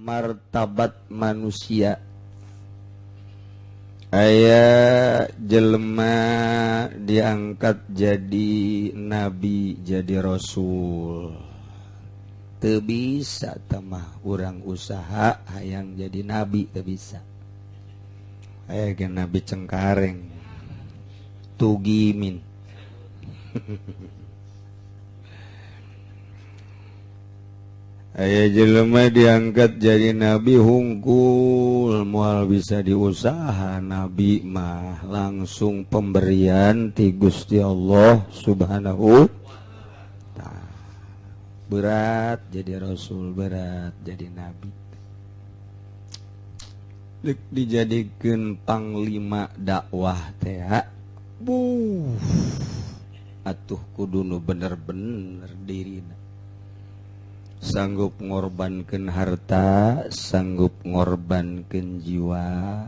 Martabat manusia. Aya jelema diangkat jadi nabi, jadi rasul. Teu bisa tamah urang usaha hayang jadi nabi, teu bisa. Aya ge nabi Cengkareng. Tugimin. Aya jelema diangkat jadi nabi hungkul, moal bisa diusaha nabi mah langsung pemberian ti Gusti Allah Subhanahu ta'ala. Berat jadi rasul, berat jadi nabi. Dek dijadikeun panglima dakwah teh. Buh. Atuh kudu nu bener-bener dirina. Sanggup ngorbankeun harta, sanggup ngorbankeun jiwa,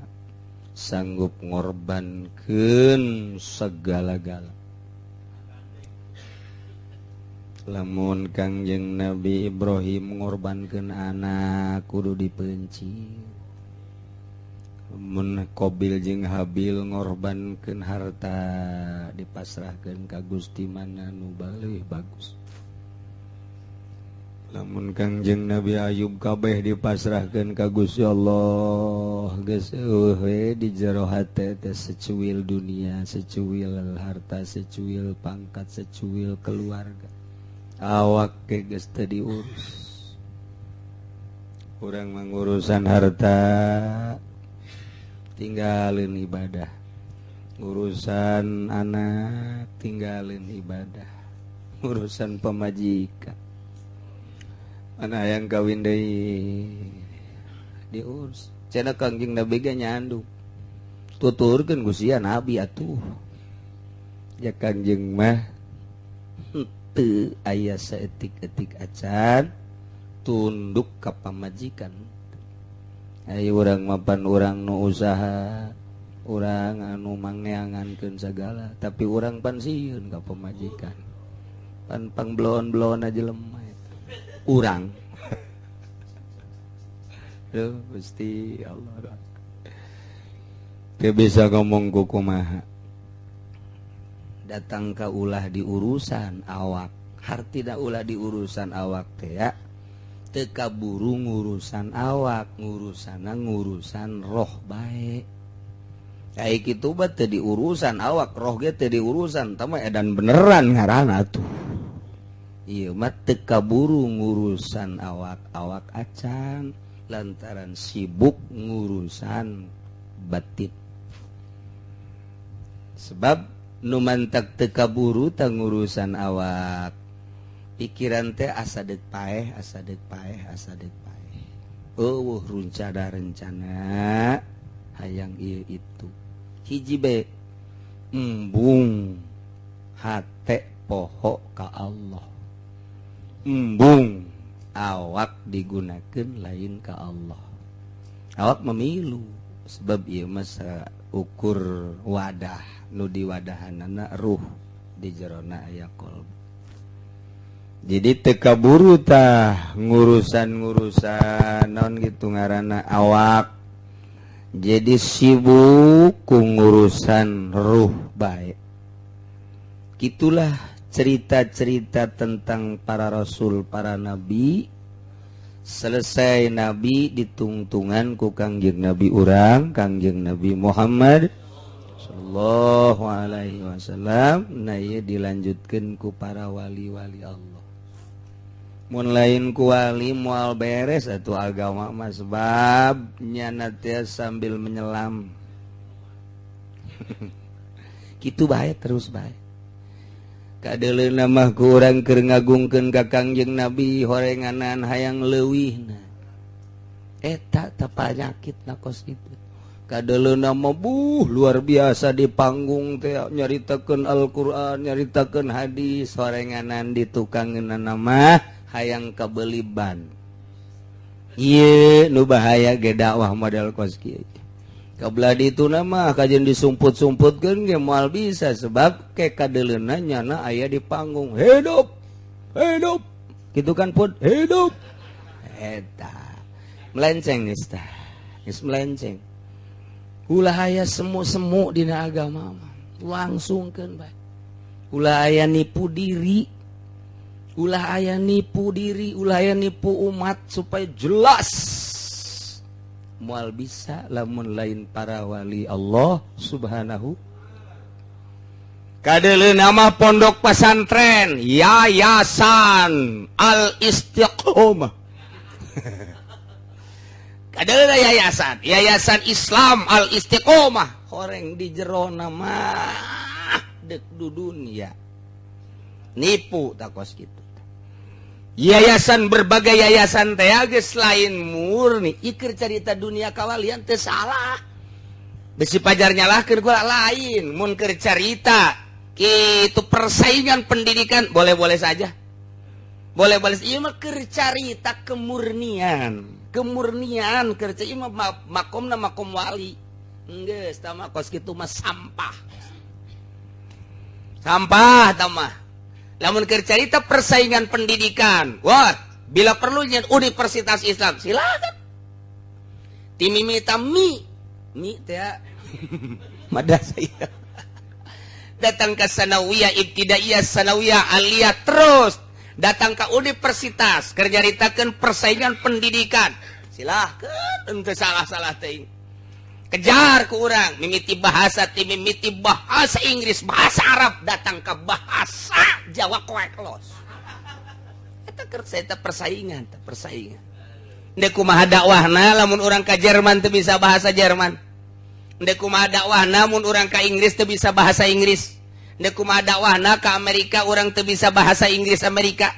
sanggup ngorbankeun segala-gala. Lamun Kangjeng Nabi Ibrahim ngorbankeun anak kudu dipenci. Mun Qabil jeung Habil ngorbankeun harta dipasrahkeun ka Gusti mana nu leuwih bagus. Lamun Kangjeng Nabi Ayub kabeh dipasrahkeun ka Gusti Allah, geus eueuh we di jero hate teh secuil dunia, secuil harta, secuil pangkat, secuil keluarga. Awak ge geus teu diurus. Urang mangurusan harta, tinggalin ibadah. Urusan anak, tinggalin ibadah. Urusan pemajikan, mana yang kawin deui diurus. Cenah Kangjeng Nabi ge nyandung. Tuturkeun ku sia nabi atuh. Ya Kangjeng mah teu aya saeutik-eutik acan tunduk ka pamajikan. Ayo urang mapan urang nu usaha, urang anu mangeangankeun sagala, tapi urang pan sieun ka pamajikan. Pan pangblon-blon aja lemah. Urang. Duh, Gusti Allah. Teu bisa ngomong kumaha. Datang ka ulah di urusan awak. Hartina ulah di urusan awak teh ya. Teu kaburu ngurusan awak, ngurusana ngurusan roh bae. Kayak kitu bae teu diurusan awak, roh ge teu diurusan, tah mah edan beneran ngaranna tuh. Ieu mah teu kaburu ngurusan awak, awak acan lantaran sibuk ngurusan batin. Sebab nu mantak teu kaburu tah ngurusan awak. Pikiran teh asa deuk paeh, asa deuk paeh, asa deuk paeh. Eueuh runcada rencana hayang ieu itu. Hiji be embung hate poho ka Allah. Embung awak digunakeun lain ka Allah. Awak memilu sebab ieu mah ukur wadah nu diwadahanana ruh di jerona aya qalb. Jadi teu kaburu tah ngurusan-ngurusan naon gitu ngaranna awak. Jadi sibuk ku ngurusan ruh bae. Gitulah cerita-cerita tentang para rasul, para nabi. Selesai nabi ditungtungan ku Kangjeng Nabi urang, Kangjeng Nabi Muhammad sallallahu alaihi wasallam. Nah ieu dilanjutkeun ku para wali-wali Allah. Mun lain ku wali moal beres atuh agama mah, sebab nyana teh sambil menyelam. Kitu bae terus bae. Kadeuleuna mah ku urang keur ngagungkeun ka Kangjeng Nabi horenganan hayang leuwihna. Eta teh panyakit na kos kitu. Kadeuleuna mah buh luar biasa di panggung teh nyaritakeun Al-Qur'an, nyaritakeun hadis, horenganan di tukangeunana mah hayang kabeuli ban. Ieu nu bahaya ge dakwah model kos kieu. Kabelah ditu mah kajian disumput-sumputkeun ge moal bisa sebab ke kadeuleuna nyana aya di panggung. Hidup. Hidup. Kitu kan pun hidup. Eta. Melenceng geus tah. Geus melenceng. Ulah aya semu-semu dina agama mah. Langsungkeun bae. Ulah aya nipu diri. Ulah aya nipu diri, ulah aya nipu umat supaya jelas. Moal bisa lamun lain para wali Allah Subhanahu. Kadeuleu nama pondok pesantren Yayasan Al Istiqomah. Kadeuleu yayasan, Yayasan Islam Al Istiqomah. Horeng di jero nama dek du dunia. Nipu takos kitu. Yayasan berbagai yayasan teh geus lain murni. Iker carita dunia kawalian teh salah. Besi pajar nyalahkeun kula lain mun keur carita itu persaingan pendidikan boleh-boleh saja. Boleh-boleh ieu mah keur carita kemurnian. Kemurnian keur ieu mah makomna makom wali. Geus tah mah kos kitu mah sampah. Sampah tah mah. Lamun keur carita persaingan pendidikan, wah, bila perlu nyen Universitas Islam, silakan. Timimita mi mi teh madrasah ieu. Datang ke sanawiyah, ibtidaiyah, sanawiyah, aliyah, terus datang ke universitas keur nyaritakeun persaingan pendidikan. Silahkan, henteu salah-salah teuing. Kejar ku urang mimiti bahasa ti mimiti bahasa Inggris, bahasa Arab, datang ke bahasa Jawa koek los. Eta keur eta persaingan, teh persaingan. Ndek kumaha dakwahna lamun urang ka Jerman teu bisa bahasa Jerman. Ndek kumaha dakwahna mun urang ka Inggris teu bisa bahasa Inggris. Ndek kumaha dakwahna ka Amerika urang teu bisa bahasa Inggris Amerika.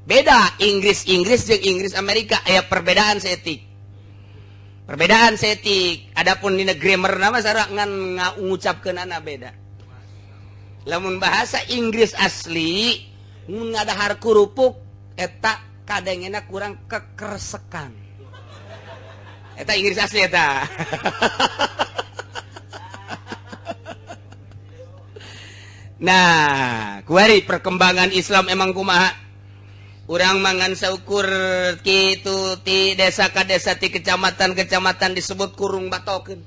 Beda Inggris Inggris jeung Inggris Amerika aya perbedaan seetik. Perbedaan seetik. Adapun dina grammar nama sarua ngan ngucapkeunana beda. Lamun bahasa Inggris asli mun ngadahar kerupuk eta kadengena kurang kekersekan. Eta Inggris asli eta. Nah, kuari perkembangan Islam emang kumaha? Urang mangan saukur kitu ti desa ka desa ti kecamatan-kecamatan disebut kurung batokeun.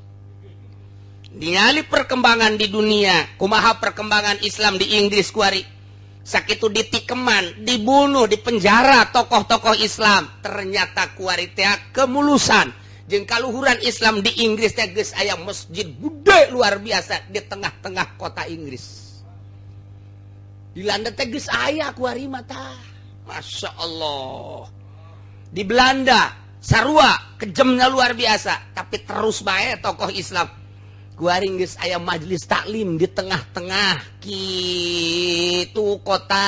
Ningali perkembangan di dunia, kumaha perkembangan Islam di Inggris kuari. Sakitu ditikeman, dibunuh, dipenjara tokoh-tokoh Islam. Ternyata kuari teh kemulusan jeung kaluhuran Islam di Inggris teh geus aya masjid gede luar biasa di tengah-tengah kota Inggris. Di Belanda teh geus aya kuari mah tah. Masya Allah. Di Belanda sarua kejamnya luar biasa, tapi terus bae tokoh Islam. Kuari geus aya majelis taklim di tengah-tengah kitu kota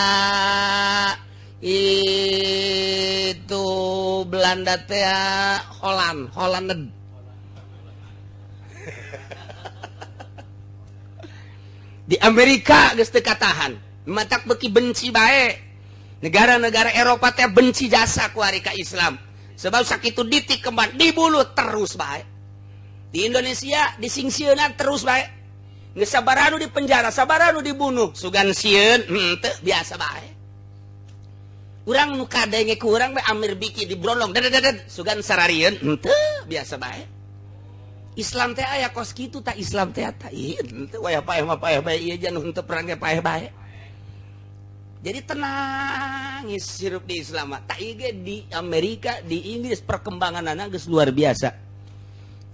itu Belanda teh Holland, Holland. Di Amerika geus teu katahan, matak beuki benci bae. Negara-negara Eropa teh benci jasa kuari ka Islam. Sebab sakitu ditikeman, dibunuh terus bae. Di Indonesia disingsieunan terus bae. Geus sabaranu di penjara, sabaranu dibunuh, sugan sieun henteu biasa bae. Urang nu kadenge ku urang bae Amir Biki dibrolong dedet sugan sararieun henteu biasa bae. Islam teh aya kos kitu tah Islam teh tah ieu henteu waya paeh mah paeh bae ieu jan henteu perang ge paeh bae. Jadi tenang hirup di Islam. Tak ieu ge di Amerika, di Inggris perkembanganana geus luar biasa.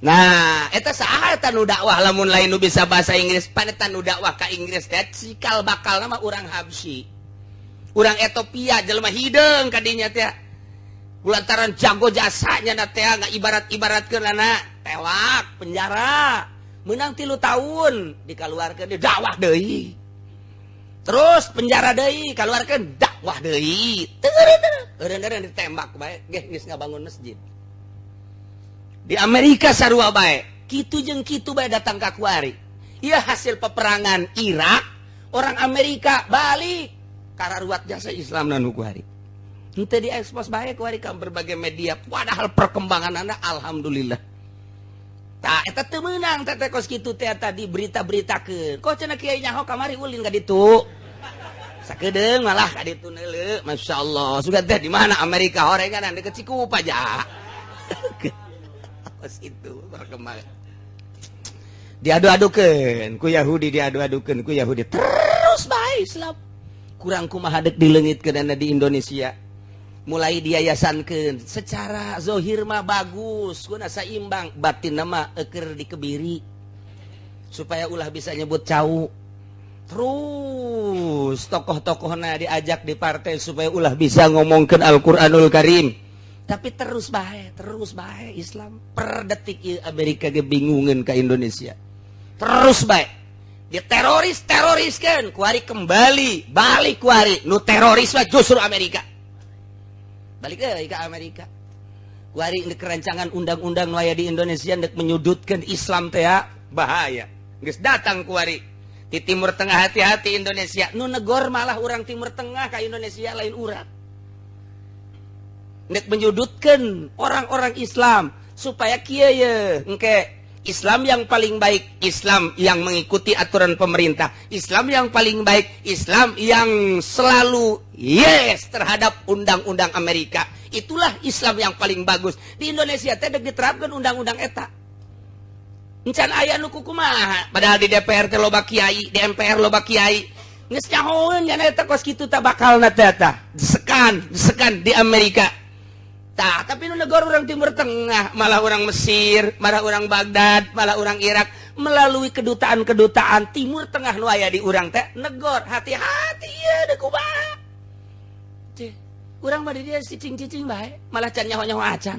Nah, eta saha eta nu dakwah lamun lain nu bisa bahasa Inggris, pan eta nu dakwah ka Inggris teh cikal bakal nama urang Habsyi. Urang Ethiopia jelema hideung ka dinya teh. Kulantaran jago jasanya na teh ngaibarat-ibaratkeun tewak penjara. Menang 3 tahun dikaluarkeun di dakwah deui. Terus penjara deui, kaluarkeun dakwah deui. Teu eureun-eureun ditembak bae, geus ngabangun masjid. Di Amerika sarua bae, kitu jeung kitu bae datang ka kuari. Ieu hasil peperangan Irak, orang Amerika balik kararuat jasa Islam nu kuari. Henteu diekspos bae kuari ka berbagai media, padahal perkembanganana alhamdulillah. Tah eta teu meunang teh kos kitu teh tadi berita-beritakeun. Kok cenah kiai nyaho kamari ulin ka ditu. Sakedeung malah ka ditu neuleu, masyaallah. Sugan teh di mana Amerika horengan deket Cikupa ja. Kos itu perkembangan. Diadu-adukeun ku Yahudi, diadu-adukeun ku Yahudi. Terus bae Islam. Kurang kumaha deuk dileungitkeun di Indonesia. Mulai diayasankeun secara zohir mah bagus, kuna saimbang, batin mah eukeur dikebiri. Supaya ulah bisa nyebut cau. Terus tokoh-tokohna diajak di partai supaya ulah bisa ngomongkeun Al-Qur'anul Karim. Tapi terus bae Islam. Per detik ieu Amerika ge bingungeun ka Indonesia. Terus bae. Di teroris-teroriskeun, kuari kembali, balik kuari. Nu teroris mah justru Amerika. Balik deui ka Amerika. Kuari kerancangan undang-undang nu aya di Indonesia ndek menyudutkan Islam teh bahaya. Geus datang kuari. Di Timur Tengah hati-hati Indonesia. Nu negor malah urang Timur Tengah ka Indonesia lain urang. Nek menyudutkan orang-orang Islam supaya kieu ye engke Islam yang paling baik, Islam yang mengikuti aturan pemerintah, Islam yang paling baik, Islam yang selalu yes terhadap undang-undang Amerika. Itulah Islam yang paling bagus. Di Indonesia teh dek diterapkan undang-undang eta. Encan aya nu kumaha, padahal di DPR teh loba kiai, di MPR loba kiai. Geus nyahoeun nya eta kos kitu tah bakalna teh tah. Disekan, disekan di Amerika. Tah, tapi nu negara orang Timur Tengah, malah orang Mesir, malah orang Baghdad, malah orang Irak, melalui kedutaan-kedutaan Timur Tengah nu aya di urang teh negor, hati-hati ya deuk kumaha. Cih, urang mah di dieu cicing-cicing bae, malah can nyaho-nyaho acan.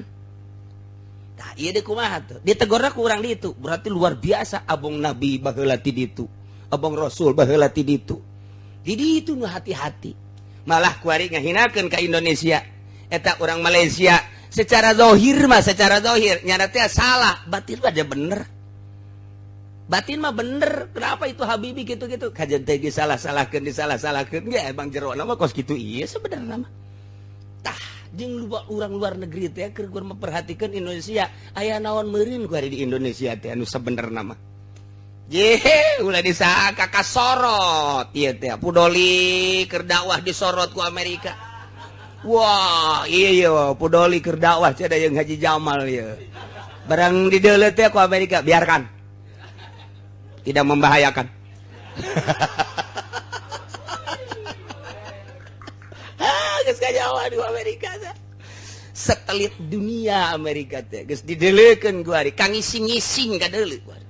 Tah, ieu deuk kumaha tuh? Ditegorna ku urang di ditu, berarti luar biasa abong Nabi baheula ti ditu, abong Rasul baheula ti ditu. Di ditu nu hati-hati. Malah kuari ngahinakeun ka Indonesia. Eta orang Malaysia secara zahir mah, secara zahir nyana teh salah, batin mah dia bener. Batin mah bener. Kenapa itu Habibi gitu-gitu? Kajian teh disalah-salahkeun, disalah-salahkeun. Ge emang jerona mah kos kitu ieu sebenarnya mah. Tah, jeung luar urang luar negeri teh keur memperhatikan Indonesia, aya naon meureun ku ari di Indonesia teh anu sebenarna mah. Ye, ulah disangka kasorot ieu teh. Pudoli keur dakwah disorot ku Amerika. Wah, iya iya, Pudoli keur dakwah cenah jeung Haji Jamal ieu. Barang dideuleut teh ku Amerika, biarkan. Tidak membahayakan. Ah, geus kanyahoan di Amerika teh. Satelit dunia Amerika teh geus dideulekeun ku ari, kang ngising-ngising ka deuleu ku ari.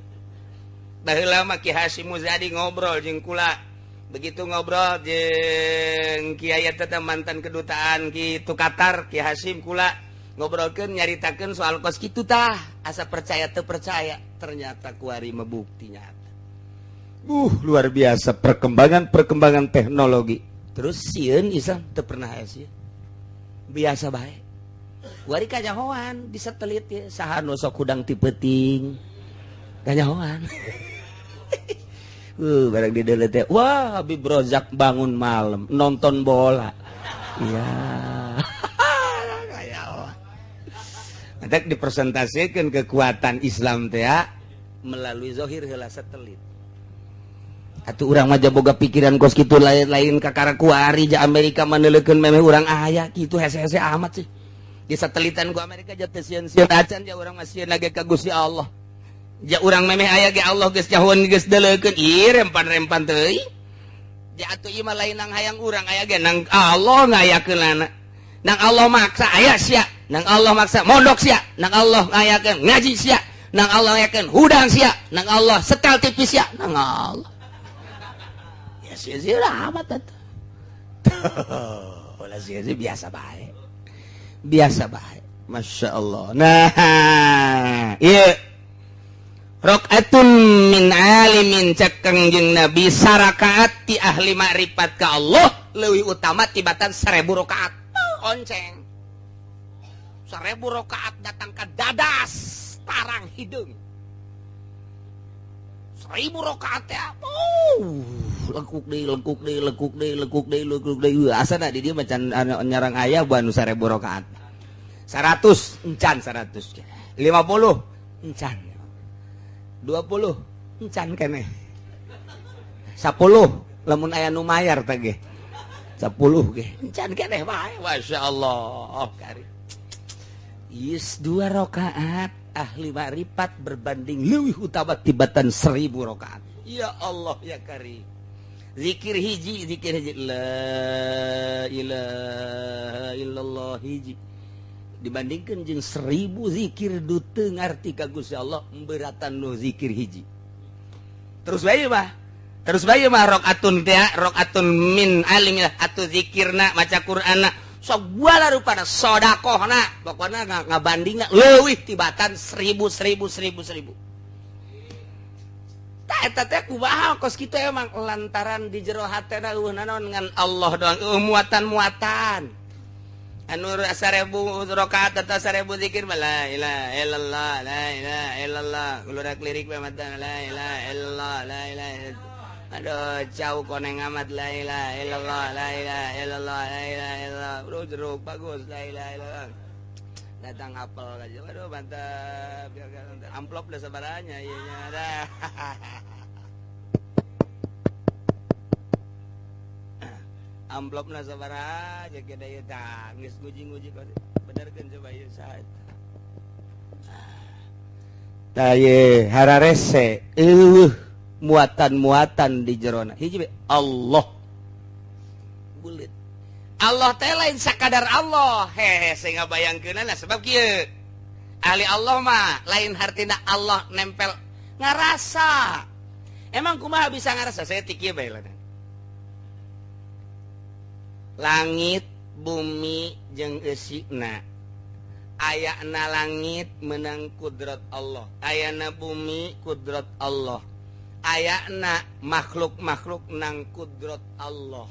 Baheula mah Ki Hasyim Muzadi ngobrol jeung kula. Begitu ngobrol jeung kiai eta mantan kedutaan kitu Qatar, Ki Hasyim kula ngobrolkeun nyaritakeun soal kos kitu tah, asa percaya teu percaya, ternyata kuari mah bukti nyata. Luar biasa perkembangan-perkembangan teknologi. Terus sieun Islam teu pernah aya sieun. Biasa bae. Kuari kanyahoan di satelit ye, saha nu sok hudang ti peuting. Kanyahoan. Barang di deuleu teh, wah Habib Rozak bangun malam nonton bola. Iya. Nanti dipresentasikan kekuatan Islam teh melalui zahir heula satelit. Atuh urang mah boga pikiran kos kitu lain-lain kakara kuari ja Amerika maneulekeun memeh urang aya kitu hese-hese amat sih. Di satelitan ku Amerika ja teu sieun-sieun acan ja urang mah sieun lagi ka Gusti Allah. Ja urang memeh aya ge Allah geus nyahoan geus deleukeun ieu rempan-rempan teuing. Ja atuh ieu mah lain nang hayang urang aya ge nang Allah ngayakeunana. Nang Allah maksa aya sia, nang Allah maksa mondok sia, nang Allah ngayakeun ngaji sia, nang Allah ngayakeun hudang sia, nang Allah setel TV sia, nang Allah. Ya sia-sia amat atuh. Ulah sia-sia biasa bae. Biasa bae. Masya Allah. Nah, ieu rakaatun min alimin cek Kangjeng Nabi sarakaat ti ahli makrifat ka Allah leuwih utama tibatan 1000 rakaat. Onceng. 1000 rakaat datang ke dadas tarang hideung. 1000 rakaat teh lekuk deui lekuk deui lekuk deui lekuk deui lekuk deui. Asana di dieu macan nyarang aya buan 1000 rakaat. 100 encan 100. 50 encan. 20 encan keneh. 10 lamun aya nu mayar teh ge. 10 ge encan keneh bae. Masyaallah kari. Yes 2 rakaat ahli ma'rifat berbanding leuwih utama tibatan 1000 rakaat. Ya Allah ya Karim. Zikir hiji la ilaha illallah hiji dibandingkan jeung 1000 zikir du teu ngarti ka Gusti Allah beratan nu zikir hiji. Terus bae mah. Terus bae mah rakaatun teh rakaatun min alim atuh zikirna maca Qur'anna sagala rupana sedekahna pokona ngabandingna leuwih tibatan 1000 1000 1000 1000. Eta teh kumaha kos kitu emang lantaran di jero hatena eueuh nanaon ngan Allah doang eueuh muatan-muatan anu 1000 rakaat atau 1000 zikir la ilaha illallah la ilaha illallah keluar lirik we matan la ilaha illallah la ilaha illallah aduh jauh koneng amat la ilaha illallah la ilaha illallah la ilaha illallah bro jeruk bagus la ilaha illallah datang apel aja waduh mantap amplop dah sabaranya ieu nya dah. Amplopna sabaraha aja gede ieu tah geus nguji-nguji benerkeun coba ieu saha tah ye hararese eueuh muatan-muatan di jerona hiji Allah bulet Allah teh lain sakadar Allah hehe saya ngabayangkeunana sebab kieu ahli Allah mah lain hartina Allah nempel ngarasa emang kumaha bisa ngarasa saya ti kieu bae lah. Langit bumi jeung eusina ayana langit menang kudrat Allah ayana bumi kudrat Allah ayana makhluk-makhluk nang kudrat Allah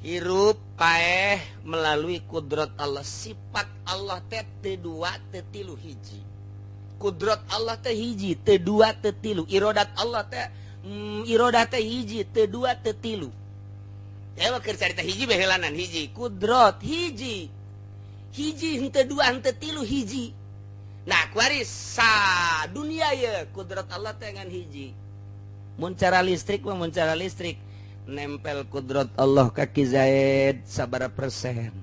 hirup paeh melalui kudrat Allah sifat Allah teh teu dua teu tilu hiji kudrat Allah teh hiji teu dua teu tilu irodat Allah teh irodat teh hiji teu dua teu tilu. Ya keur carita hiji bae heulanan hiji kudrat hiji hiji henteu dua henteu tilu hiji. Nah kuari sa dunia ye kudrat Allah teh ngan hiji. Mun cara listrik mah mun cara listrik nempel kudrat Allah ka Ki Zaid sabaraha persen,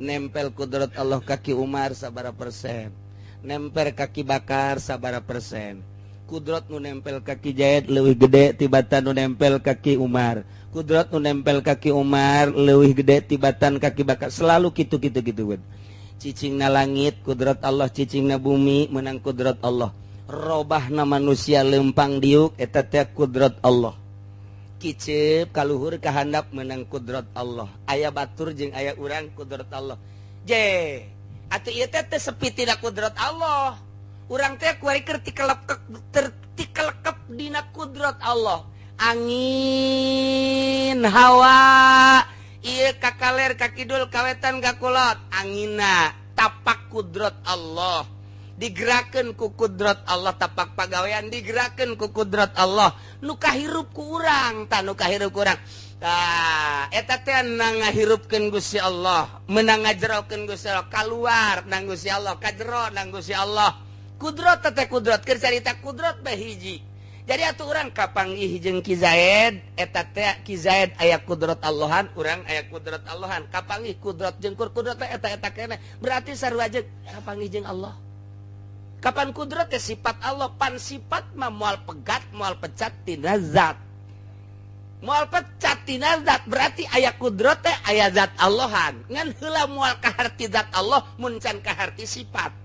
nempel kudrat Allah ka Ki Umar sabaraha persen, nempel ka Ki Bakar sabaraha persen. Kudrat nu nempel ka Ki Zaid leuwih gede tibatan nu nempel ka Ki Umar. Kudrat nu nempel ka Ki Umar leuwih gede tibatan ka Ki Bakar. Selalu kitu kitu kitu. Cicingna langit kudrat Allah, cicingna bumi menang kudrat Allah. Robahna manusia lempang diuk eta teh kudrat Allah. Kicep kaluhur kahandap menang kudrat Allah. Aya batur jeung aya urang kudrat Allah. Je, atuh ieu teh sepi tina kudrat Allah. Urang teh kuari keur tikelekep dina kudrat Allah. Angin hawa ieu ka kaler ka kidul ka wetan ka kulot anginna tapak kudrat Allah digerakkeun ku kudrat Allah tapak pagawean digerakkeun ku kudrat Allah nu kahirup ku urang tah nu kahirup ku urang tah eta teh ngahirupkeun Gusti Allah meunang ngajerokeun Gusti Allah kaluar nang Gusti Allah kajero nang Gusti Allah kudrat teh kudrat keur carita kudrat bae hiji. Jadi atuh urang kapanggih jeung Ki Zaid eta teh Ki Zaid aya kudrat Allahan urang aya kudrat Allahan kapanggih kudrat jeung kudrat teh eta eta keneh berarti sarua jeung kapanggih jeung Allah. Kapan kudrat teh sifat Allah pan sifat mah moal pegat moal pecat tina zat. Moal pecat tina zat berarti aya kudrat teh aya zat Allahan ngan heula moal kaharti zat Allah mun can kaharti sifat.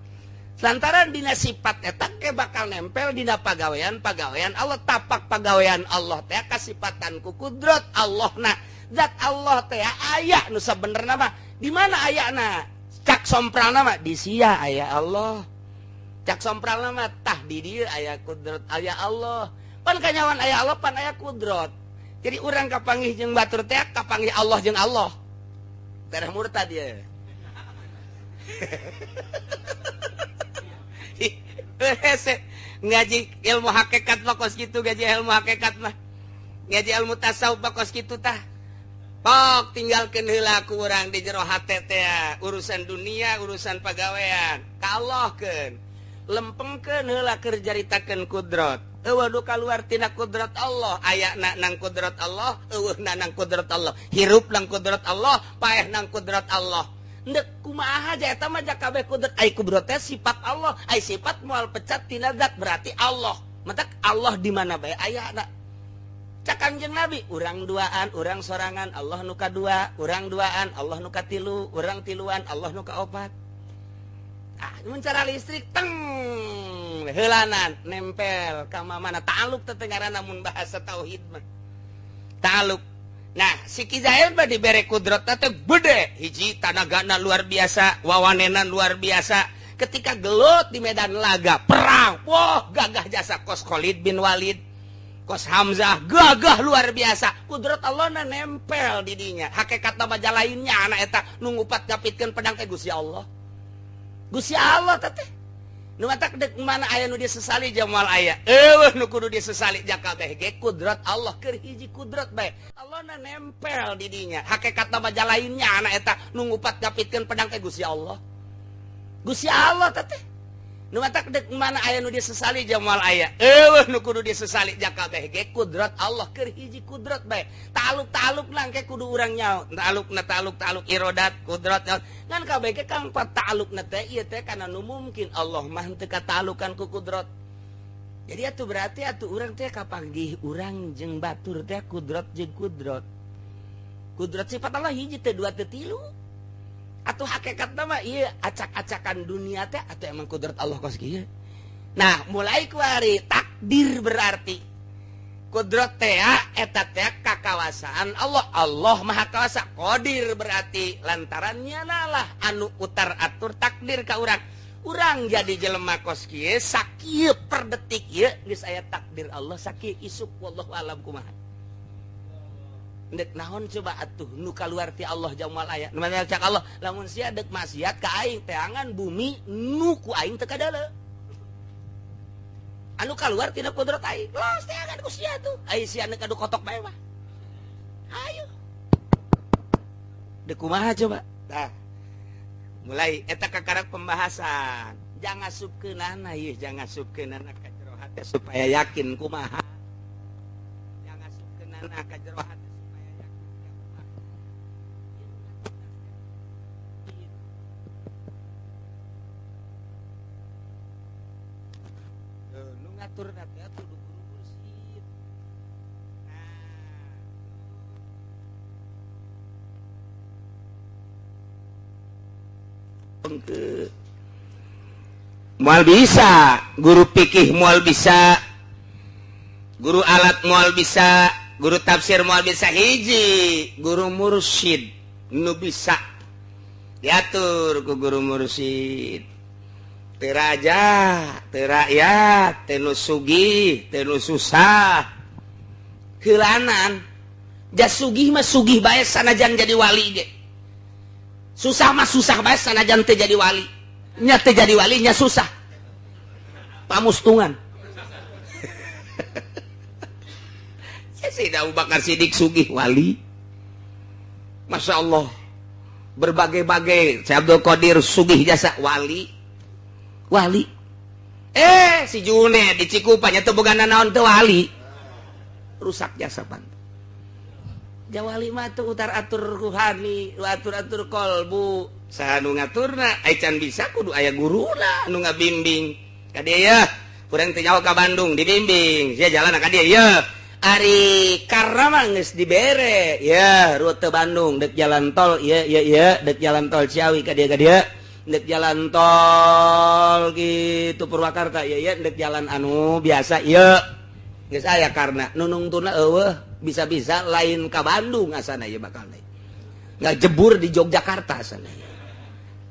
Lantaran dina sifat eta ke bakal nempel dina pagawean-pagawean Allah tapak pagawean Allah teh kasipatan ku kudrat Allah na zat Allah teh aya nu sabenerna mah di mana ayana cak sompralna mah di sia aya Allah cak sompralna mah tah di dieu aya kudrat aya Allah pan kanyawan aya Allah pan aya kudrat. Jadi urang kapanggih jeung batur teh kapanggih Allah jeung Allah tereh murtad ieu. Ngaji ilmu hakikat mah kos kitu ngaji ilmu hakikat mah ngaji ilmu tasawuf mah kos kitu tah pok tinggalkeun heula ku urang di jero hate teh urusan dunia urusan pagawean ka Allahkeun lempengkeun heula keur jaritakeun kudrat eueuh nu kaluar tina kudrat Allah ayana nang kudrat Allah eueuh nang kudrat Allah hirup nang kudrat Allah paeh nang kudrat Allah. Ndek kumaha aja eta mah kabeh kudrat ai kudrat teh sifat Allah, ai sifat moal pecat tina zat berarti Allah. Matak Allah di mana bae aya na. Cak Kanjeng Nabi, urang duaan, urang sorangan Allah nu kadua, urang duaan Allah nu katilu, urang tiluan Allah nu kaopat. Ah, mun cara listrik teng heulanan nempel ka mana ta'aluk teh ngaranna mun bahasa tauhid mah. Ta'aluk. Nah, si Ki Zaid mah dibere kudrat teh gede, hiji tanagana luar biasa, wawanenan luar biasa. Ketika gelut di medan laga, perang, wah gagah jasa kos Khalid bin Walid, kos Hamzah, gagah luar biasa. Kudrat Allah na nempel di dinya. Hakekat mah lainnya anak eta nu ngupat ngapitkeun pedang teh Gusti Allah. Gusti Allah teh. Nu matak dek mana aya nu disesali jamal aya. Eueuh nu kudu disesali jakabeh ge kudrat Allah keur hiji kudrat bae. Allah na nempel di dinya. Hakekat mah lainnya anak eta nu ngupat ngapitkeun pedang teh Gusti Allah. Gusti Allah teh. Nu matak dek mana aya nu disesali jamal aya. Eueuh nu kudu disesali jakabeh ge kudrat Allah keur hiji kudrat bae. Taluk-taluk langke kudu urang nyaho. Talukna taluk-taluk irodat kudrat ngan kabeh ge kang talukna teh ieu teh kana nu mungkin Allah mah teu katalukan ku kudrat. Jadi atuh berarti atuh urang teh kapanggih urang jeung batur teh kudrat jeung kudrat. Kudrat sifat Allah hiji teh dua teh tilu. Atau hakikatna mah ieu acak-acakan dunia teh atau emang kudrat Allah kos kieu. Nah, mulai kuari takdir berarti kudrat teh eta teh kakawasaan Allah. Allah Maha Kawasa. Qadir berarti lantarannya lah anu utar atur takdir ka urang. Urang jadi jelema kos kieu sakieu per detik ieu geus aya takdir Allah sakieu isuk wallahu alam kumaha. Ndek naon coba atuh nu kaluar ti Allah jamal aya. Nu mana cak Allah lamun sia dek maksiat ka aing teangan bumi nu ku aing teu kadale. Anu kaluar tina kudrat aing. Los teangan ku sia tuh. Ai sia neuk adu kotok bae mah. Ayo. Dek kumaha coba? Tah. Mulai eta kakarak pembahasan. Jangan asupkeunana ieu, jangan asupkeunana ka jero hate supaya yakin kumaha. Jangan asupkeunana ka jero hate supaya yakin kumaha. Nu ngatur teh atuh guru mursyid. Nah, moal bisa guru fikih moal bisa, guru alat moal bisa, guru tafsir moal bisa, hiji guru mursyid nu bisa diatur ku guru mursyid. Teu raja, teu rakyat, teu nu sugih, teu nu susah. Heulanan jas sugih mah sugih bae sanajan jadi wali ge. Susah mah susah bae sanajan teu jadi wali. Nya teu jadi wali nya susah. Pamustungan. Sayyidina Abu Bakar Siddiq sugih wali. Masya Allah. Berbagai-bagai Syekh Abdul Qadir sugih jasa wali. Wali. Si June di Cikupa nya teu boga nanaon teu wali. Rusak jasa pantu. Jawali mah teu utar atur ruhani, atur-atur kolbu. Saha nu ngaturna, ai can bisa kudu aya guruna nu ngabimbing. Ka dieu yeuh, kurang teu nyaho ka Bandung dibimbing. Sia jalan ka dieu yeuh. Ari karena mah geus dibere, yeuh rute Bandung dek jalan tol ieu ieu ieu, dek jalan tol Ciawi ka dieu ka dieu. Ndek jalan tol gitu Purwakarta ieu ieu, ndek jalan anu biasa ieu. Geus aya karena nunungtuna eueuh bisa-bisa lain ka Bandung asana ieu bakal lain. Ngajebur di Yogyakarta asana.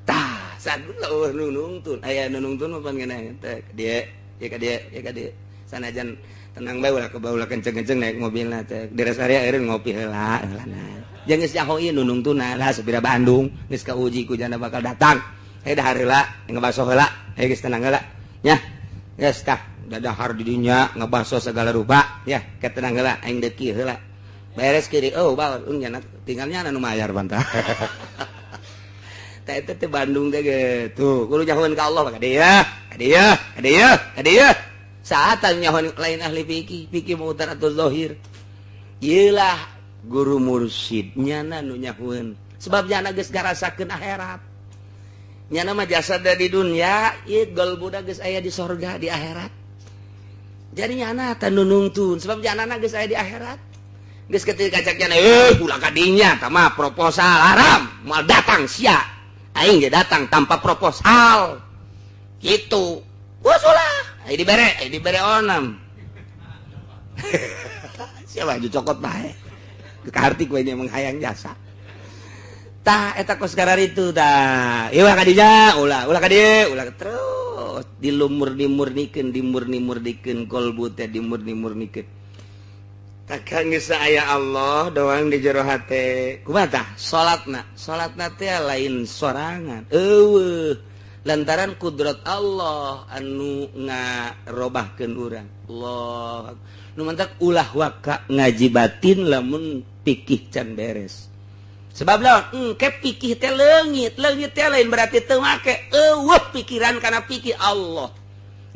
Tah, sadula eueuh nunungtun. Aya nunungtun mah pan ngeunah teh dieu, ieu ka dieu, ieu ka dieu. Sanajan tenang bae ulah kebaula kenceng-kenceng naik mobilna teh. Di rest area eureun ngopi heula heulana. Jeung geus nyaho ieu nunungtuna lah sapira Bandung geus kauji ku janda bakal datang. Dahar heula, ngebaso heula, geus tenang heula. Nya. Geus tah, dadahar di dinya ngebaso segala rupa, ya, ketenang heula aing deuk kieu heula. Beres kiri, oh bae nya tinggalnya anu mayar bantah. Tah eta teh Bandung teh gitu. Kudu nyahoeun ka Allah ka dieu, ka dieu, ka dieu, ka dieu. Saatan nyahoeun lain ahli fikih, fikih mau utar atur zahir. Ieu lah guru mursyid nyana nu nyahoeun. Sebab nyana geus ngarasakeun akhirat. Nyana mah jasad di dunia, ieu qalbuna geus aya di sorga di akhirat. Jadi nyana teh nu nungtun sebab nyana geus aya di akhirat. Geus ketika cak nyana ulah ka dinya tah mah proposal haram, moal datang sia. Aing ge datang tanpa proposal. Gitu. Wah ulah, aya dibere onam. Siapa baju cokot bae. Kaharti ku ini emang hayang jasa. Tah eta kos itu tah. Ieu ka dinya ulah, ulah ka dieu, ulah terus dilumur-dimurnikeun, dimurni-murnikeun kolbu teh dimurni-murnikeun. Takkan geus aya Allah doang di jero hate. Kumaha tah? Salatna, salatna teh lain sorangan. Eueuh. Lantaran kudrat Allah anu ngarobahkeun urang. Allah. Nu mantak ulah waka ngaji batin lamun pikih can beres. Sebab lawan engke pikih teh leungit, leungit teh lain berarti teu make. Eueuh pikiran kana pikih Allah.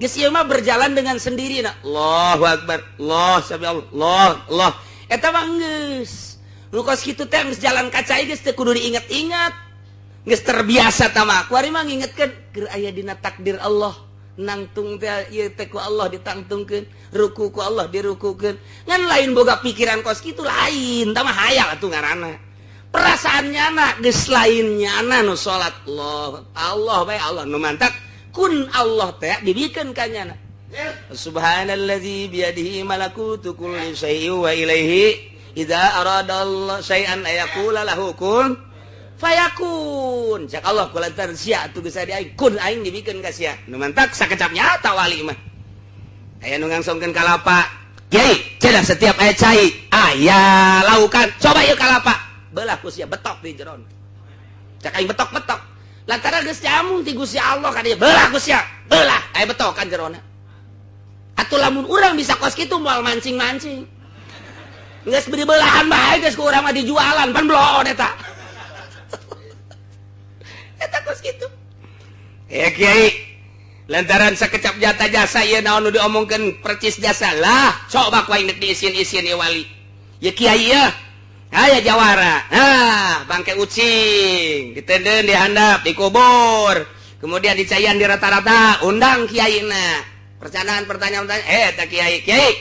Geus ieu mah berjalan dengan sendiri na. Allahu akbar. Allah sami Allah, Allah. Eta mah geus. Nu kos kitu teh geus jalan ka cai geus teu kudu diinget-inget. Geus terbiasa tah mah. Kuari mah ngingetkeun keur aya dina takdir Allah. Nangtung teh ieu teh ku Allah ditangtungkeun, ruku ku Allah dirukukeun. Ngan lain boga pikiran kos kitu lain, tah mah hayal atuh ngaranna. Perasaan nyana geus lain nyana nu salat Allah. Allah bae Allah nu mantak kun Allah teh dibikeun ka nyana. Subhanallazi biyadihi malakutu kulli syai'in wa ilaihi idza arada Allah syai'an ayaqula lahu kun fayakun. Cak Allah kulantaran sia atuh geus adi aing kun aing dibikeun ka sia. Nu mantak sakecap nyata wali mah. Aya nu ngangsongkeun kalapa. Kiai, cenah setiap aya cai aya laukan. Coba ieu kalapa. Belah ku sia betok di jeron. Cak aing betok-betok. Lantaran geus jamung ti Gusti Allah ka dieu belah ku sia. Belah aya betokan jerona. Atuh lamun urang bisa kos kitu moal mancing-mancing. Geus beri belahan bae geus ku urang mah dijualan pan bloon eta. Eta kos kitu. Eh kiai, lantaran sakecap jata jasa ieu naon nu diomongkeun percis jasa lah, coba ku aing diisin-isin ieu wali. Ye kiai ye. Aya jawara. Ah, bangke ucing, ditenden dihandap, dikubur. Kemudian dicayan di rata-rata, undang kiaina. Percandaan pertanyaan eta kiai, kiai.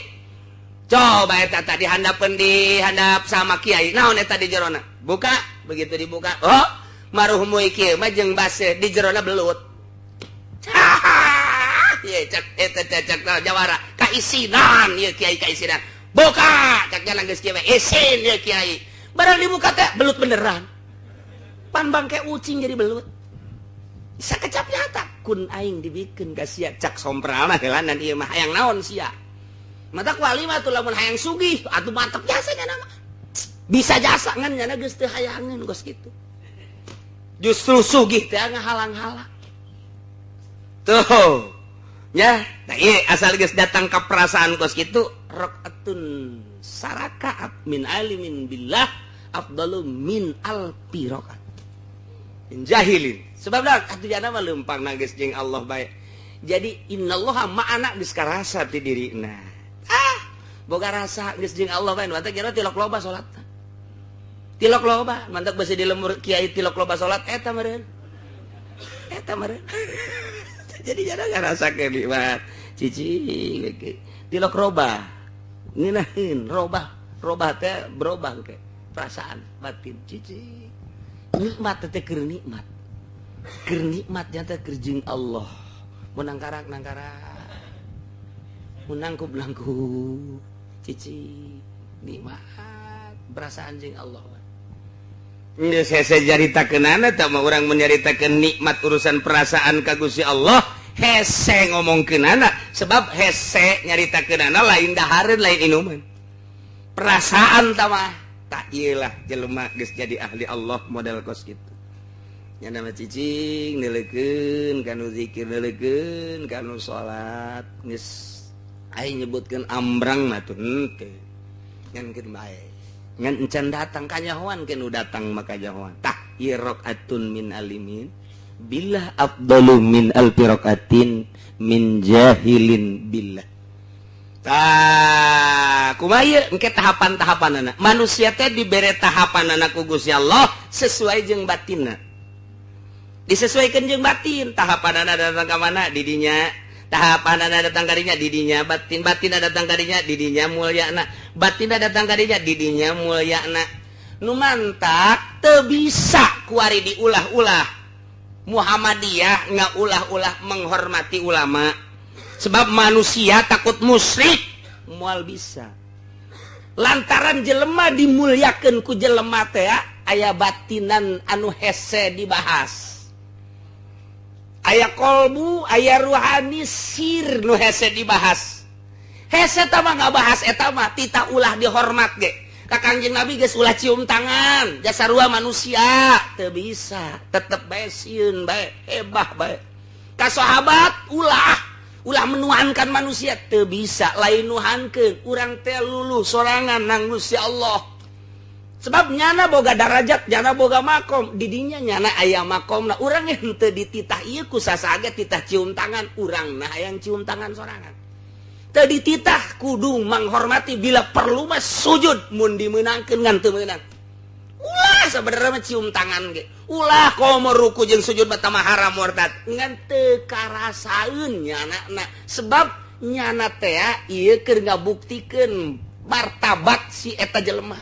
Coba eta tadi handapeun dihandap sama kiai. Naon eta di jerona? Buka, begitu dibuka. Oh, maruhmu iki mah jeung baseuh di jerona belut. Ye cak eta cak jawara kaisinan ieu kiai kaisinan. Buka, cak jalan geus kieu isin ieu kiai. Barang dibuka teh belut beneran. Pan bangke ucing jadi belut. Sakecap nyata kun aing dibikeun ka sia cak sompralna heulanan ieu mah hayang naon sia. Mata ku wali mah atuh lamun hayang sugih atuh mantep jasa nya mah. Bisa jasa ngan nyana geus teu hayangeun kos kitu. Justru sugih teh ngahalang-halang. Tuh. Ya, nah ieu asal geus datang ka perasaan kos kitu rakaatun sarakaat min alimin billah afdalu min alfi rakaat. Min jahilin. Sebab dah atuh jana mah leumpang geus jeung Allah bae. Jadi innallaha ma'ana geus karasa ti dirina. Ah, boga rasa geus jeung Allah bae, mantap kira tilok loba salatna. Tilok loba, mantap besi di lemur kiai tilok loba salat eta meureun. Eta meureun. Jadi jana ngarasakeun nikmat. Cicing tilok robah. Ngeunaheun robah, robah teh berubah ke perasaan batin cicing. Nikmat teh keur nikmat. Keur nikmat nya teh keur jeung Allah. Mun nangkarak-nangkarak. Mun nangkup-nangkup. Cicing nikmat perasaan jeung Allah. Geus hese nyaritakeunana tah mah urang menyaritakeun nikmat urusan perasaan ka Gusti Allah, hese ngomongkeunana sebab hese nyaritakeunana lain dahareun lain inuman. Perasaan tah mah tak ieu lah jelema geus jadi ahli Allah model kos kitu. Nya nama cicing neuleukeun kanu zikir neuleukeun kanu salat geus aing nyebutkeun ambrang mah tuh henteu. Ngan keun bae. Ngan encan datang kanyahoan keun nu datang maka kanyahoan. Tah ieu rakaatun min alimin billah afdalu min alfi rakaatin min jahilin billah. Tah kumaha ieu engke tahapan-tahapanana. Manusia teh dibere tahapanana ku Gusti Allah sesuai jeung batinna. Disesuaikan jeung batin, tahapanana datang ka mana didinya, tahapanana datang kadinya didinya, batin batin datang kadinya didinya mulyana, batin datang kadinya didinya mulyana. Nu mantak teu bisa kuari diulah-ulah. Muhammadiyah ngaulah-ulah menghormati ulama. Sebab manusia takut musyrik, moal bisa. Lantaran jelema dimulyakeun ku jelema teh aya batinan anu hese dibahas. Aya kolbu, aya ruhani sir nu hese dibahas. Hese tah mah ngabahas eta mah tita ulah dihormat ge. Ka Kangjeng Nabi geus ulah cium tangan, jasa rua manusia teu bisa, tetep bae sieun bae, hebah bae. Ka sahabat ulah, ulah menuhankan manusia teu bisa, lain nuhankeun, urang teh luluh sorangan nang Gusti Allah. Sebab nyana boga darajat, nyana boga makom, didinya nyana aya makomna, urang henteu dititah ieu ku sasaha titah cium tangan, urang nah hayang cium tangan sorangan. Teu dititah kudu menghormati bila perlu mah sujud mun dimeunangkeun ngan teu meunang. Ulah sabenerna mah cium tangan ge. Ulah komo ruku jeung sujud mah tamah haram murtad. Ngan teu karasaeun nyana sebab nyana teh ieu keur ngabuktikeun martabat si eta jelema.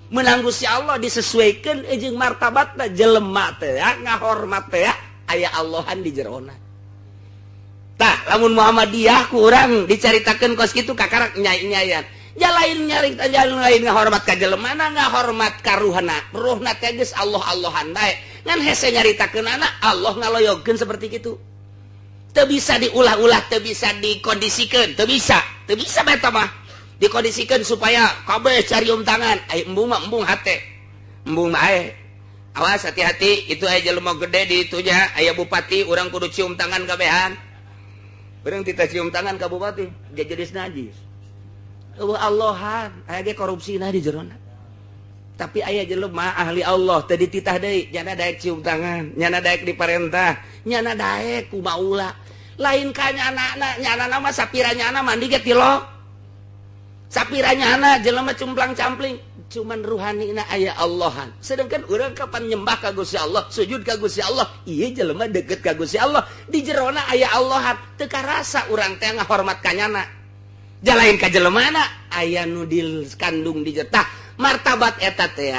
Menang Gusti Allah disesuaikan jeung martabatna jelema teh ngahormat teh aya Allahan di jerona. Tah lamun Muhammadiyah kurang dicaritakeun kos kitu kakarak nyai-nyayan. Ja lain nyarita jalur lain ngahormat ka jelemana ngahormat ka ruhna. Ruhna teh geus Allah-Allahan bae. Ngan hese nyaritakeunana Allah ngaloyogkeun seperti kitu. Teu bisa diulah-ulah, teu bisa dikondisikeun, teu bisa. Teu bisa bae mah. Dikondisikan supaya kabeh carium tangan, ai embung mah embung hate. Embung mah ae. Awas hati-hati, itu aya jelema gede di itunya, aya bupati urang kudu cium tangan kabehan. Urang tita cium tangan ka bupati, jadi najis. Eueuh Allahan, aya ge korupsina di jerona. Tapi aya jelema ahli Allah teu dititah deui, nyana daek cium tangan, nyana daek diparentah, nyana daek kumaula. Lain ka nyana, nyana mah sapira nyana mandi ge tilok. Sapiranya anak jelema cumplang-campling cuman ruhanina aya Allahan. Sedangkan urang kapan nyembah ka Gusti Allah, sujud ka Gusti Allah, ieu jelema deket ka Gusti Allah, di jerona aya Allahan, teu karasa urang teh ngahormat ka nyana. Jalain ka jelemana aya nu dikandung di jetah. Martabat eta teh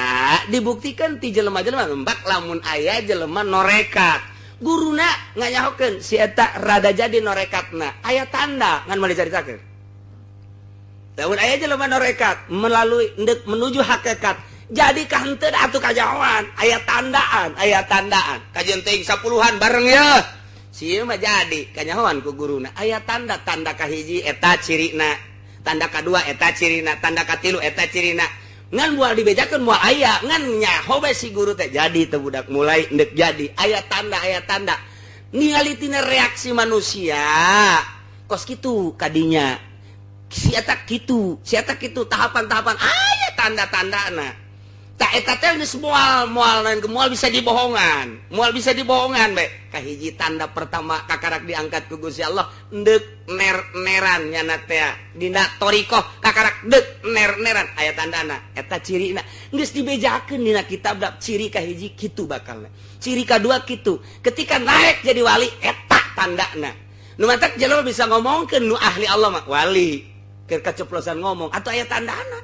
dibuktikan ti jelema-jelema lembak lamun aya jelema norekat. Guruna nganyahokeun si eta rada jadi norekatna. Aya tanda ngan moal dicaritakeun. Lamun aya jelema norekat melalui ndek menuju hakikat jadi ka henteu atuh kajahoan aya tandaan kajeun teuing 10-an bareng ya si ieu mah jadi kanyahoan ku guruna aya tanda tanda kahiji eta cirina tanda kadua eta cirina tanda katilu eta cirina ngan moal dibejakeun moal aya ngan nyaho bae si guru teh jadi teu budak mulai ndek jadi aya tanda ningali tina reaksi manusia kos kitu kadinya si eta kitu tahapan-tahapan aya tanda-tandana tak eta teh geus moal lain moal bisa dibohongan bae kahiji tanda pertama kakarak diangkat ku Gusti Allah ndeuk ner-neran nyana teh dina thariqah kakarak deuk ner-neran aya tandana eta cirina geus dibejakeun dina kitab ciri kahiji kitu bakalna ciri kadua kitu ketika naik jadi wali eta tandana nu matak jelema bisa ngomongkeun nu ahli Allah mah wali keur kaceplosan ngomong atau aya tandana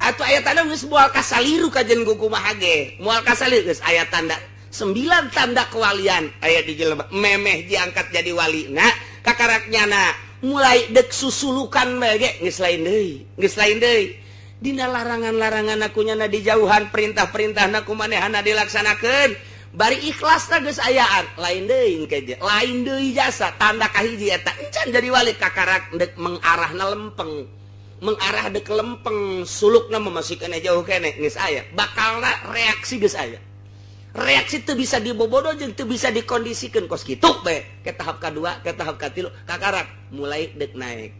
atau aya tanda geus moal kasaliru kajen kumaha ge moal kasaliru geus aya tanda 9 tanda kewalian aya di jelema memeh diangkat jadi wali na kakarak nyana mulai dek susulukan bae ge geus lain deui dina larangan-larangan aku nyana dijauhan perintah-perintahna ku manehana dilaksanakeun bari ikhlasna geus ayaan lain deui engke lain deui jasa tanda kahiji eta encan jadi wali kakarak deuk mengarahna lempeng mengarah dek lempeng sulukna masih kene jauh kene geus aya bakalna reaksi geus aya reaksi teu bisa dibobodo jeung teu bisa dikondisikeun kos kitu bae ke tahap kadua ke tahap katilu kakarak mulai dek naik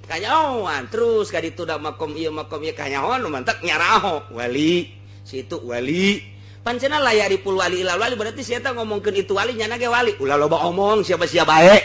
kanyahoan terus ka ditu da makom ieu kanyahoan nu mantak nyaraho wali situ wali pancena layaripul wali ilal wali berarti si eta ngomongkeun itu wali nyana ge wali ulah loba omong siapa-siapa bae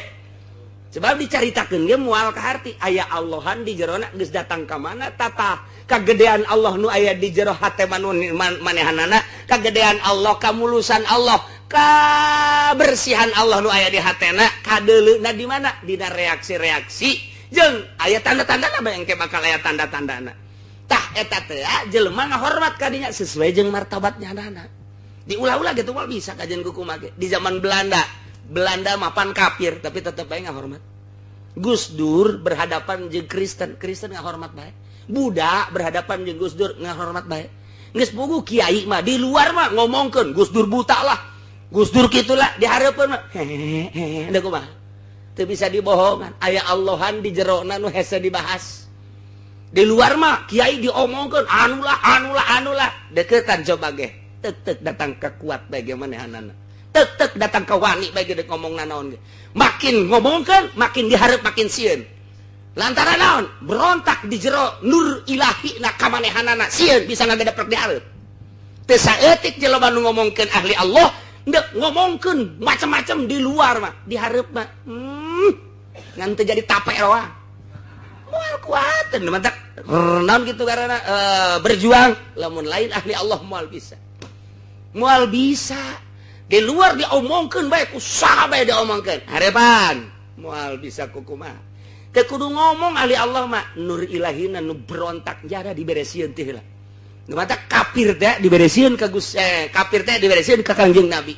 sebab dicaritakeun ge moal ka harti aya Allahan di jerona geus datang ka mana tata kagedean Allah nu aya di jero hate manehanana kagedean Allah kamulusan Allah Kabersihan Allah nu aya di hatena kadeuleuna di mana? Dina reaksi-reaksi jeung aya tanda-tandana bae engke bakal aya tanda-tandana. Tah eta teh jelema ngahormat ka dinya sesuai jeung martabat nyanana. Diulah-ulah gitu moal bisa kajian kumaha ge. Di zaman Belanda, Belanda mapan kafir tapi tetep bae ngahormat. Gus Dur berhadapan jeung Kristen, Kristen ngahormat bae. Buddha berhadapan jeung Gus Dur ngahormat bae. Geus puguh kiai mah di luar mah ngomongkeun Gus Dur buta lah. Gus Dur kitulah di hareupeun mah. Hehehe, da kumaha? Teu bisa dibohongan. Aya Allahan di jerona nu hese dibahas. Di luar mah kiai diomongkeun anulah anulah anulah. Deketan coba ge. Tek datang ke kuat bagaimana tek datang ke wani bagi dek ngomong nanaon ge. Makin ngomongkeun makin diharap makin sieun lantaran naon berontak di jero nur ilahi na kamanehanana sieun bisa ngagedeprek dihareup teu saeutik jelema nu ngomongkeun ahli Allah ndek ngomongkeun macam-macam di luar mah dihareup mah ngan teu jadi tape doang moal kuateun mantak naon kitu karena berjuang lamun lain ahli Allah moal bisa. Moal bisa di luar diomongkeun bae usaha bae diomongkeun harepan moal bisa kukumaha teu kudu ngomong ahli Allah mah nur ilahina nu berontak jara diberesieun teh heula nu matak kafir teh diberesieun ka Gus kafir teh diberesieun ka Kangjeng Nabi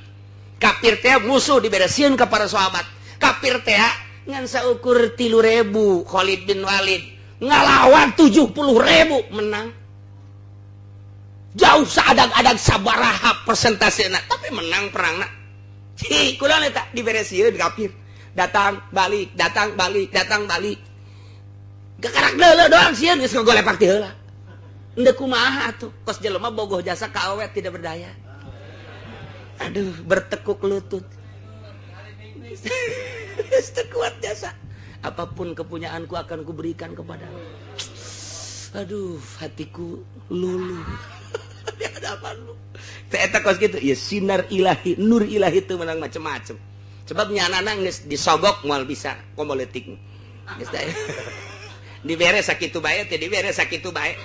kafir teh musuh diberesieun ka para sahabat kafir teh ngan saukur 3.000 Khalid bin Walid ngalawan 70.000 menang jauh saadang-adang sabaraha persentasena tapi menang perangna. Hi, kunaon eta diberesieun kafir. Datang balik, datang balik, datang balik. Gakarak deuleu doang sieun geus ngogolepak ti heula. Endeu kumaha atuh? Kos jelema bogoh jasa ka awewe tidak berdaya. Aduh, bertekuk lutut. Geus teu kuat jasa. Apapun kepunyaanku akan kuberikan kepadamu. Aduh, hatiku luluh. Di hadapan lu. Eta kos kitu, ya sinar ilahi, nur ilahi itu menang macem-macem. Sebab nyanana geus disogok moal bisa komo leutik. Geus teh. Dibere sakitu bae teh dibere sakitu bae.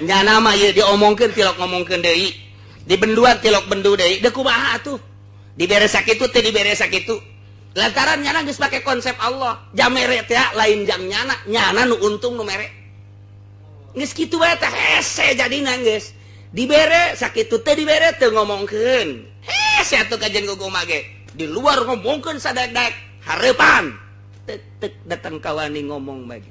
Nyana mah ieu diomongkeun tilok ngomongkeun deui. Dibenduan tilok bendu deui. Deuk kumaha atuh? Dibere sakitu teh dibere sakitu. Lantaran nyana geus pake konsep Allah. Jamere teh lain jam nyana, nyana nu untung nu mere. Geus kitu bae teh hese jadina geus. Dibere sakitu teh dibere teu ngomongkeun. Hese atuh kajian kumaha ge. Di luar ngomongkeun sadek-dek hareupan. Tek datang kawani ngomong bae.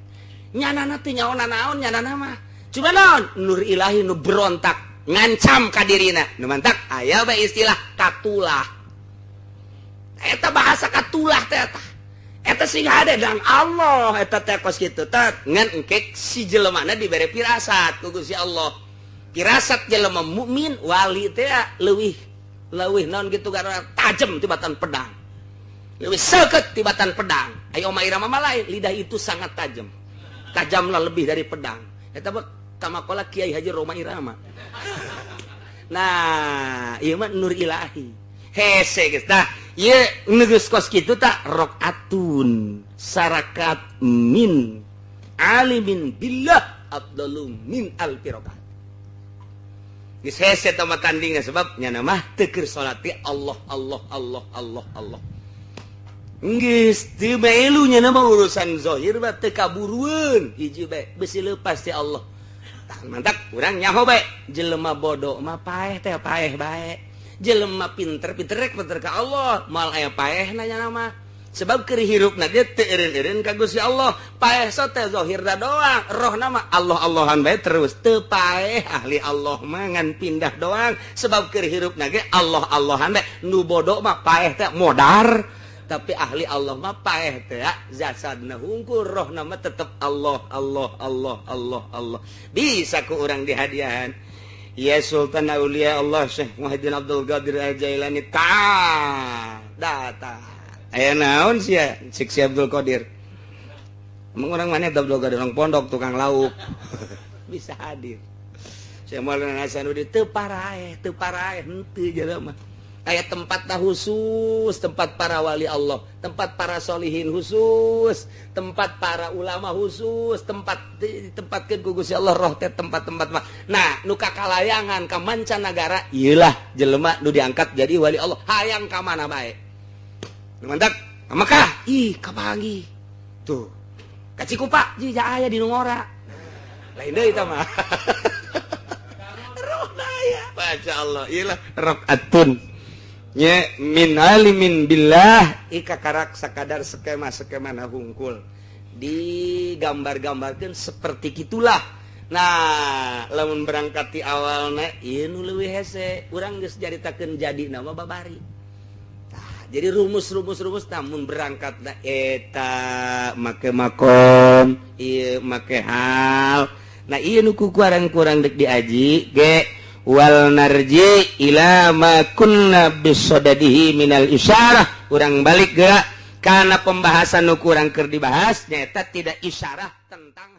Nyanana teh nyaona naon nyanana mah. Cuma naon nur ilahi nu berontak ngancam ka dirina. Nu mantak aya bae istilah katulah. Eta bahasa katulah teh eta. Eta sing hade dan Allah eta teh kos kitu teh ngan engke si jelemana dibere pirasat ku Gusti Allah. Pirasat jelema mukmin wali teh leuwih leuwih naon kitu karena tajam tibatan pedang. Leuwih seukeut tibatan pedang. Ayo Oma Irama mah lain, lidah itu sangat tajam. Tajamlah lebih dari pedang. Eta mah kamakola Kiai Haji Roma Irama. Nah, ieu mah nur ilahi. Hese geus tah. Ieu geus kos kitu tah rakaatun sarakat min alimin billah afdalu min alfi rakaat. Geus hese tah mah tandingna sebab nyana mah teu keur salat teh Allah Allah Allah Allah Allah. Geus teu melu nyana mah urusan zahir mah teu kaburueun hiji bae beusi leupas ti Allah. Tah mantak urang nyaho bae jelema bodoh mah paeh teh paeh bae. Jelema pinter pinter rek pinter ka Allah moal aya paehna nyana mah. Sebab keur hirupna dia teu eureun-eureun ka Gusti Allah. Paeh so teh zahirna doang, rohna mah Allah-Allahan bae terus. Teu paeh ahli Allah mah ngan pindah doang. Sebab keur hirupna ge Allah-Allahan bae. Nu bodoh mah paeh teh modar, tapi ahli Allah mah paeh teh jasadna hungkul, rohna mah tetep Allah Allah Allah Allah Allah. Bisa ku urang dihadiahan. Ya Sultan Aulia Allah Syekh Muhyiddin Abdul Qadir Al-Jailani ta datang. Aya naon sia cik si Abdul Qadir. Emang orang mana Abdul Qadir orang pondok tukang lauk. Bisa hadir. Syekh Maulana Hasanuddin teu paraeh henteu jelema. Aya tempat khusus, tempat para wali Allah, tempat para solihin khusus, tempat para ulama khusus, tempat ditempatkeun ku Gusti Allah roh teh tempat-tempat mah. Nah, nu kakalayangan ka mancanagara ieulah jelema nu diangkat jadi wali Allah, hayang ka mana bae. Nu mantak ka Mekah, ih kapanggih. Tuh. Ka Cikupa jika aya di nu ngora. Lain deui eta mah. Roh aya. Masya Allah, ieulah rakaatun. Nye min alimin billah ika karak sakadar skema-skema na hungkul digambar-gambarkan seperti gitulah. Nah, lamun berangkat di awalna ieu nu leuwih hese, urang geus caritakeun jadi nama babari. Tah, jadi rumus-rumus-rumus namun berangkat na eta make makom ieu make hal. Nah, ieu nu ku kurang-kurang dek diaji ge wal narji ila ma kunna bisodadihi minal isyarah. Urang balik geura karena pembahasan nu kurang keur dibahas nyata tidak isyarah tentang